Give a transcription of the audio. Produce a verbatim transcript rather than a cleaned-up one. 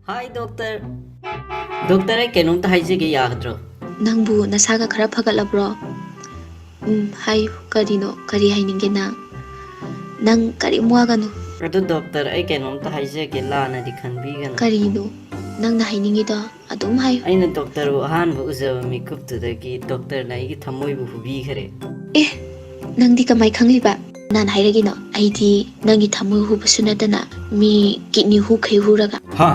ꯍꯥꯏ doctor. Doctor, ꯑꯩ ꯀꯩꯅꯣꯝꯇ ꯍꯥꯏꯖꯒꯦ, ꯌꯥꯒꯗ꯭ꯔꯣ? ꯅꯪꯕꯨ ꯅꯁꯥꯒ ꯈꯔ ꯐꯒꯠꯂꯕ꯭ꯔꯣ? ꯎꯝ, ꯍꯥꯏꯌꯨ꯫ ꯀꯔꯤꯅꯣ? ꯀꯔꯤ ꯍꯥꯏꯅꯤꯡꯒꯦ ꯅꯪ? ꯅꯪ ꯀꯔꯤꯝ ꯋꯥꯒꯅꯨ꯫ ꯑꯗꯨ ꯗꯣꯛꯇꯔ, ꯑꯩ ꯀꯩꯅꯣꯝꯇ ꯍꯥꯏꯖꯒꯦ, ꯂꯥꯟꯅꯗꯤ ꯈꯟꯕꯤꯒꯅꯨ꯫ ꯀꯔꯤꯅꯣ? ꯅꯪꯅ ꯍꯥꯏꯅꯤꯡꯉꯤꯗꯣ ꯑꯗꯨꯝ ꯍꯥꯏꯌꯨ꯫ ꯑꯩꯅ ꯗꯣꯛꯇꯔꯕꯨ ꯑꯍꯥꯟꯕ ꯎꯖꯕ ꯃꯤꯀꯨꯞꯇꯨꯗꯒꯤ ꯗꯣꯛꯇꯔꯅ ꯑꯩꯒꯤ ꯊꯃꯣꯏꯕꯨ ꯍꯨꯕꯤꯈꯔꯦ꯫ ꯑꯦ, ꯅꯪꯗꯤ ꯀꯃꯥꯏ ꯈꯪꯂꯤꯕ? ꯀꯅꯥꯅ ꯍꯥꯏꯔꯒꯤꯅꯣ? ꯑꯩꯗꯤ ꯅꯪꯒꯤ ꯊꯃꯣꯏ ꯍꯨꯕꯁꯨ ꯅꯠꯇꯅ ꯃꯤ ꯀꯤꯠꯅꯤ ꯍꯨꯈꯩ ꯍꯨꯔꯒ꯫ ꯍꯥ?